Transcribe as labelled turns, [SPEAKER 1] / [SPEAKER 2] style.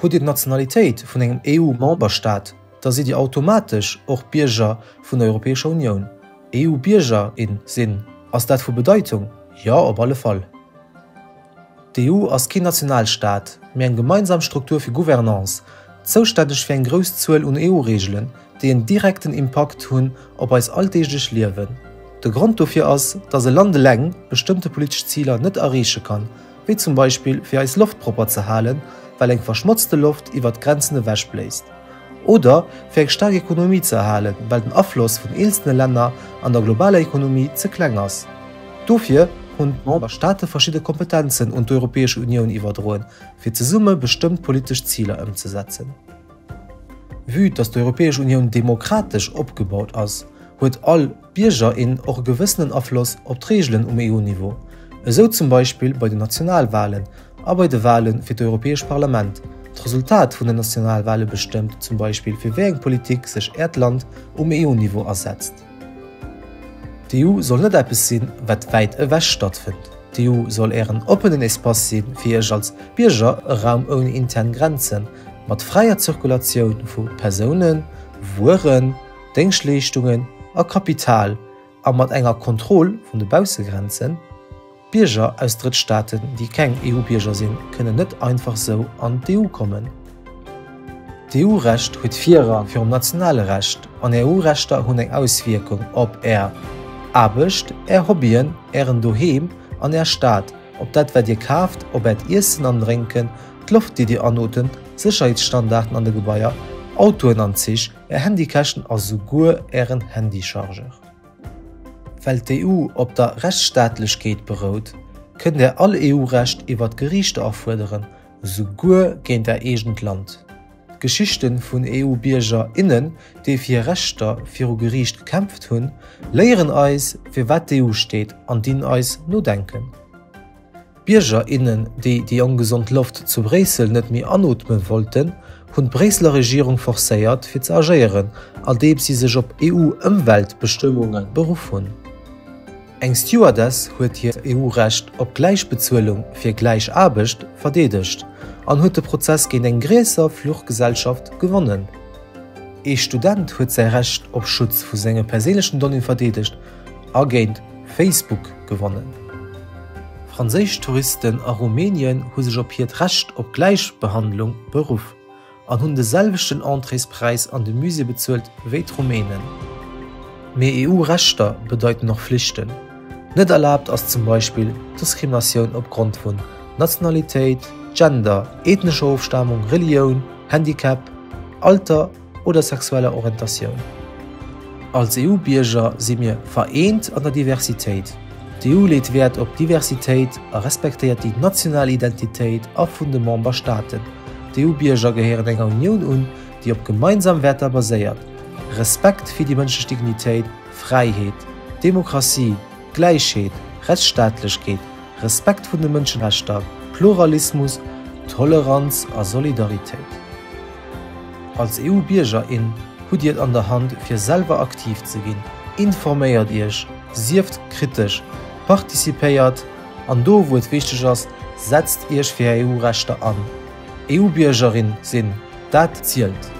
[SPEAKER 1] Hutt Dir d'Nationalitéit vun engem EU-Memberstaat, da sidd Dir automatesch och Bierger vun der Europäescher Unioun. EU-Bierger, in, sinn, ass dat vu Bedeitung? Jo, op alle Fall. D'EU ass keen Nationalstaat, mee eng gemeinsam Struktur fir Gouvernance, zoustänneg fir eng grouss Zuel un EU-Reegelen, déi en direkten Impakt hunn op eis alldeeglech Liewen. De Grond dofir ass, datt e Land eleng bestëmmte politesch Ziler net erreeche kann, wéi zum Beispill fir eis Loft propper ze halen, well eng verschmotzte Loft iwwer d'Grenzen ewech bléist, oder fir eng staark Ekonomie ze erhalen, well den Afloss vun eenzelne Länner an der globaler Ekonomie ze kleng ass. Dofir hunn d'Memberstaate verschidde Kompetenzen un d'Europäesch Unioun iwwerdroen, fir zesumme bestëmmt politesch Ziler ëmzesetzen. Vue dass d'Europäesch Unioun demokratesch opgebaut ass, huet all Bierger, in och e gewëssenen Afloss op d'Reegelen um EU-Niveau. Esou zum Beispill bei den Nationalwalen a bei de Wale fir d'Europäescht Parlament. D'Resultat vun den Nationalwale bestëmmt zum Beispill fir wéi eng Politik sech Äert Land um EU-Niveau asetzt. D'EU soll net eppes sinn, wat wäit ewech stattfënnt. D'EU soll Ären oppenen Espace si fir Iech als Bierger, e Raum ouni intern Grenzen, mat fräier Zirkulatioun vu Persounen, Wueren, Déngschtleeschtungen a Kapital a mat enger Kontroll vun de Baussegrenzen. Bierger aus Drëttstaaten, déi keng EU-Bierger sinn, kënnen net einfach sou an d'EU kommen. D'EU-Recht huet Virrang virum nationale Recht an EU-Rechter hunn eng Auswierkung op Är Aarbecht, Är Hobbyen, Ären Doheem an Är Stad, op dat wat Dir kaaft, op Äert Iessen an Drénken, d'Loft déi Dir anotemt, Sécherheetsstandarden an de Gebaier, Autoen an Zich, Är Handykäschten a souguer Ären Handychargeur. Well d'EU op der Rechtsstaatlechkeet berout, kënnt Är all EU-Recht iwwer d'Geriichter afuerderen, souguer géint Är eegent Land. D'Geschichte vun EU-Bierger, innen, déi fir hir Rechter viru Geriicht gekämpft hunn, léieren eis, fir wat d'EU steet an dinn eis nodenken. Bierger, innen, déi déi ongesond Loft zu Bréissel net méi anootme wollten, hunn d'Bréisseler Regierung forcéiert fir ze agéieren, andeems si sech op EU-Ëmweltbestëmmunge beruff hunn. Eng Stewardess huet hiert EU-Recht op Gläichbezuelung fir gläich Aarbecht verdeedegt an huet de Prozess géint eng gréisser Fluchgesellschaft gewonnen. Ee Student huet säi Recht op Schutz vu senge perséinlechen Donnéeë verdeedegt a géint Facebook gewonnen. Franséisch Touristen a Rumänien hu sech op hiert Recht op Gläichbehandlung beruff. An hunn de selwechten Entréespräis an de Musée bezuelt wéi d'Rumänen. Mee EU-Rechter bedeiten och Flichten. Net erlaabt ass zum Beispill Diskriminatioun op Grond vun Nationalitéit, Gender, ethnescher Ofstamung, Relioun, Handicap, Alter oder sexueller Orientatioun. Als EU-Bierger si mir vereent an der Diversitéit. D'EU leet Wäert op Diversitéit a respektéiert déi national Identitéit a vun de Memberstaaten. D'EU-Bierger gehéieren enger Unioun un, déi op gemeinsam Wäerter baséiert, Respekt fir déi mënschlech Dignitéit, Fräiheet, Demokratie, Gläichheet, Rechtsstaatlechkeet, Respekt vun de Mënscherechter, Pluralismus, Toleranz a Solidaritéit. Als EU-Bierger, in hutt Dir et an der Hand, fir selwer aktiv ze ginn. Informéiert Iech, sieft kritesch, participéiert an do wou et wichteg ass, setzt Iech fir Är EU-Rechter an. EU-Biergerin sinn, dat zielt!